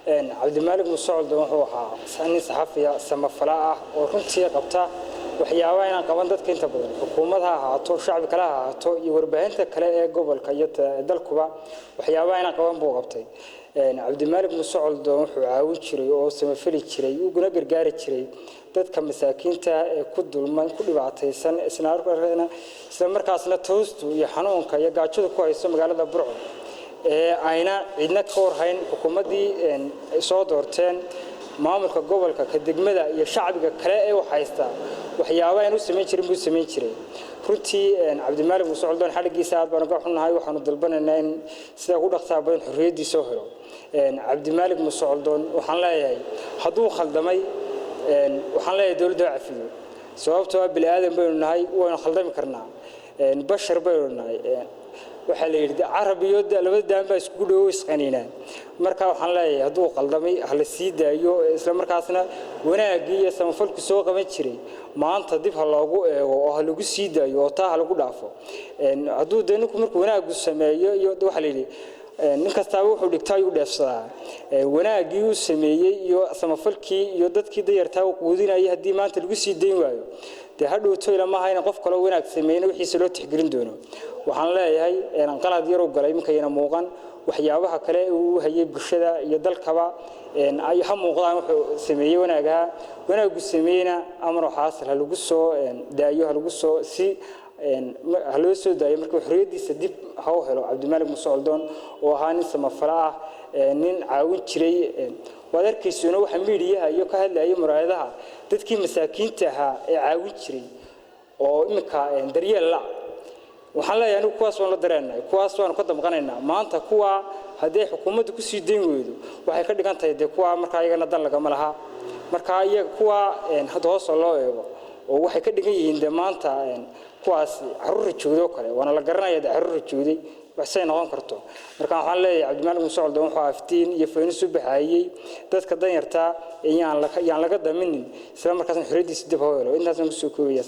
Cabdimaalig Muuse Coldoon wuxuu ahaa nin saxafiya samafala ah oo runtii qabta waxyaabaha inaan qaban dadka inta badan, xukuumad ha ahaato, shacbi kale ha ahaato iyo warbaahinta kale ee gobolka iyo dalkuba, waxyaabaha inaan qaban buu qabtay. Cabdimaalig Muuse Coldoon wuxuu caawin jiray oo samafali jiray, uguna gargaari jiray dadka masaakiinta ee ku dulman, ku dhibaataysan, isla markaasna toostu iyo xanuunka iyo gaajadu ku hayso magaalada Burco ee ayna cidna ka warhayn. Xukuumaddii ay soo doorteen, maamulka gobolka, ka degmada iyo shacbiga kale ee wax haysta, waxyaabaha aan u samayn jirin buu samayn jiray. Runtii Cabdimaalig Muuse Coldoon xadhigiisa aad baan uga xunnahay. Waxaanu dalbanaynaa in sidaa ugu dhaqsaa badan xorriyaddiisa helo. Cabdimaalig Muuse Coldoon waxaan leeyahay, hadduu khaldamay, waxaan leeyahay dowladda ha cafiyo, sababtoo ah bini aadan baynu nahay, waynu khaldami karnaa, bashar baynu nahay. Waxaa la yidhi carab iyo labada daan baa iskugu dhowo isqaniinaa. Marka waxaan leeyahay, hadduu qaldamay ha la sii daayo, isla markaasna wanaaggii iyo samafalku soo qaban jiray maanta dib ha loogu eego oo ha lagu sii daayo oo taa ha lagu dhaafo. Hadduu dee ninku markuu wanaaggu sameeyo, iyo waxaa la yidhi nin kastaaba wuxuu dhigto ayuu dheefsadaa, wanaaggii uu sameeyey iyo samafalkii iyo dadkii dayartaa uu quudinayay haddii maanta lagu sii dayn waayo, dee hadhowto ilamaha in qof kaloo wanaag sameeyna wixiisa loo tixgelin doono. Waxaan leeyahay qalad yaruu galay iminkayna muuqan, waxyaabaha kale uu hayay bulshada iyo dalkaba ay ha muuqdaan. Wuxuu sameeyey wanaagaha, wanaaggu sameeyeyna amar xaasil ha lagu soo daayo, ha lagu soo si ha loo soo daayo. Marka xorriyaddiisa dib ha u helo Cabdimaalig Muuse Coldoon oo ahaa nin samafalo ah, nin caawin jiray. Waad arkaysuuna waxa miidiyaha iyo ka hadlayay muraayadaha dadkii masaakiinta ahaa ee caawin jiray oo iminka daryeel la. Waxaan leeyahay anigu kuwaas waan la dareenahay, kuwaas waanu ka damqanaynaa. Maanta kuwa haddii ay xukuumaddu kusii dayn weydo, waxay ka dhigan tahay dee kuwa markaa iyagana dan lagama laha. Marka iyaga kuwa hadda hoos loo eego oo waxay ka dhigan yihiin dee maanta kuwaas carruurra joogday oo kale, waana la garanaya dee carruurra joogday waxsay noqon karto. Marka waxaan leeyahay Cabdimaalig Muuse Coldoon wuxuu aftiin iyo faynis u baxayey dadka danyarta, yaan laga daminin, isla markaasna xorriyaddiisa dib hoo helo. Intaasaan kusoo koobaya.